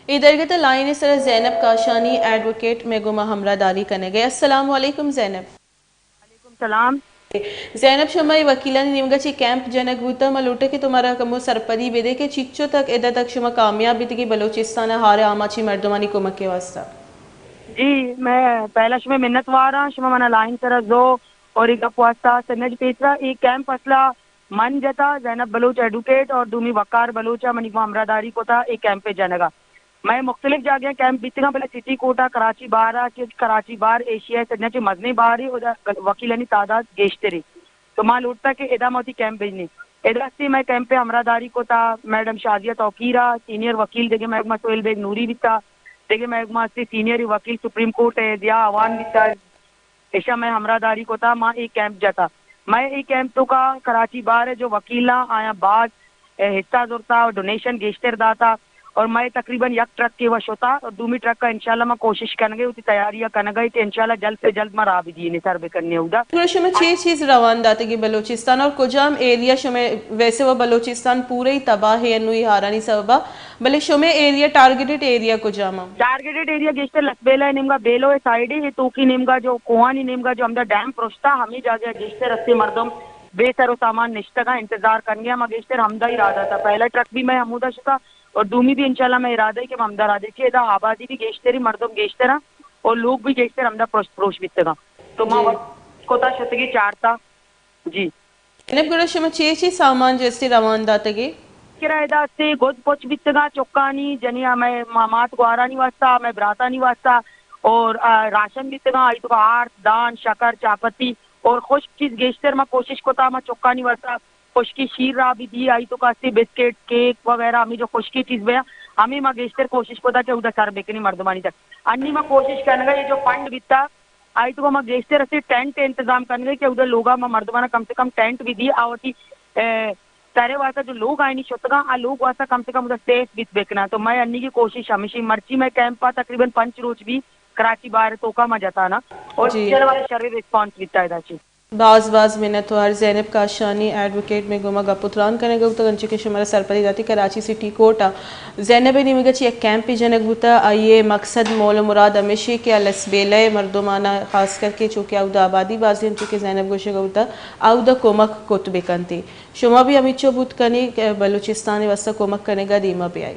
اے درگت ءَ لائن ءِ سرا زینب کاشانی ایڈووکیٹ مئے گوما ہمراہ داری کنگ ءَ۔ السلام علیکم زینب۔ وعلیکم سلام۔ زینب، شما اے وکیلانی نیمگا چہ کیمپ جنگ بوتا، ما لوٹا کہ تو مارا کمو سرپدی بدے کہ چچو تک ادا تک شما کامیاب بیتگی بلوچستان ءِ ہار آماچی مردمانی کمک ءِ واسطہ؟ جی، میں پہلا شمئے منت وار آں، شما منا لائن سرا زو اور اے گپ واسطہ سنج پیسرا۔ اے کیمپ اصلا من جتا، زینب بلوچ ایڈووکیٹ اور دومی وقار بلوچ ءَ منی گوں ہمراہ داری کتا اے کیمپ ءِ جنگا۔ مئے مختلف جاگہ کیمپ بیتگاں، بلے سٹی کورٹ ءَ کراچی بار ءَ کہ کراچی بار ایشیا ءِ سجاں چہ مزنیں بارے، ادا وکیلانی تعداد گیشترے۔ تو ما لوٹتا کہ ادا ما وتی کیمپ بجنیں۔ ادا ہستی مئے کیمپ ءِ ہمراہ داری کتا میڈم شازیہ توقیر ءَ، سینئر وکیل، دگہ مئے گوما سہیل بیگ نوری بیتا، دگہ مئے گوما ہستی سینئر وکیل سپریم کورٹ ءِ ضیاء اعوان بیتا۔ ایشاں مئے ہمراہ داری کتا، ما اے کیمپ جتا۔ مئے اے کیمپ توکا کراچی بار ءِ جو وکیلاں آیاں باز، اے، حصہ زرتا، ڈونیشن گیشتر داتا اور مئے تقریباً یک ٹرک کہ و شتا اور دومی ٹرک ءَ انشاءاللہ ما کوشش کنگے، وتی تیاری ءَ کنگے کہ انشاءاللہ جلد سے جلد ما راہ بدینے سر بکنے اودا۔ گڑا شما چے چیز روان داتگی بلوچستان اور کجام ایریا شما، ویسے و بلوچستان پورے ہی تباہ ہے انوی ہارانی سببا، بلے شمے ایریا، ٹارگٹڈ ایریا کجام آں؟ ٹارگٹڈ ایریا گیشتر لسبیلہ ءِ نیمگا، بیلو ءِ سائیڈ ءَ، اے توکی نیمگا جو کوہانی نیمگا جو ہمدا ڈیم پرشتا، ہمے جاگہ ءَ گیشتر ہستے مردم بے سر و سامان نشتگاں، انتظار کنگے۔ ما گیشتر ہمدا ارادہ تا، پہلا ٹرک بھی مئے ہمودا شتا اور دومی بھی انشاءاللہ مئے ارادہ ہے کہ ما ہمدا راہ دے کہ ادا آبادی بھی گیشتر ہے، مردم گیشتر ہیں اور لوگ بھی گیشتر ہمدا پرشت پروش بیتگاں۔ تو ما جی۔ وقت کوتا شتگی چارتا۔ جی۔ زینب، گڑا شما چے چے سامان جستے روان داتگے؟ کرا ادا ہستے گد پچ بیتگاں چکانی، جنی مئے ما-، مات گوارانی واسطہ، مئے براتانی واسطہ اور، آ، راشن بیتگاں، آئی توکا آرت، دان، شکر، چاپتی اور خشک چیز گیشتر ما کوشش کتا ما چکانی واسطہ خشکی شیر را بھی دی، آئی توکا ہستے بسکٹ، کیک وغیرہ ہمے جو خشکی چیز بیا، ہمے ما گیشتر کوشش کتا کہ اودا سر بکنی مردمانی تک۔ انی ما کوشش کنگا یہ جو فنڈ بیتا، آئی توکا ما گیشتر اسے ٹینٹ انتظام کنگے کہ اودا لوگا ما مردمانا کم سے کم ٹینٹ بھی دی، آ وتی، اے، سرے واسطہ جو لوگ آئینی شتگاں، آ لوگ واسطہ کم سے کم اودا سیف بیت بکنا۔ تو مئے انی کی کوشش ہمیشی، مرچی مئے کیمپ آ تقریباً پنچ روچ بھی کراچی بار توکا ما جتانا اور جی۔ ٹیچر والے شر ریسپانس بیتا ادا چی۔ باز باز منتوار زینب کاشانی ایڈووکیٹ مئے گوما گپ و تران کنگا بوتگ، انچو کہ شمارا سرپدی داتی کراچی سٹی کورٹ ءَ زینب ءِ نیمگا چہ یک کیمپے جنگ بوتا، آئی ءِ مقصد مول و مراد ہمیشی کہ آ لسبیلہ ءِ مردمانا خاص کر کہ چونکہ اودا آبادی بازی انچو کہ زینب گوشگا بوتا، اودا کمک کت بکنتی۔ شما بھی ہمیچو بوت کنی کہ بلوچستان ءِ واسطہ کمک کنگا دیما بیائی۔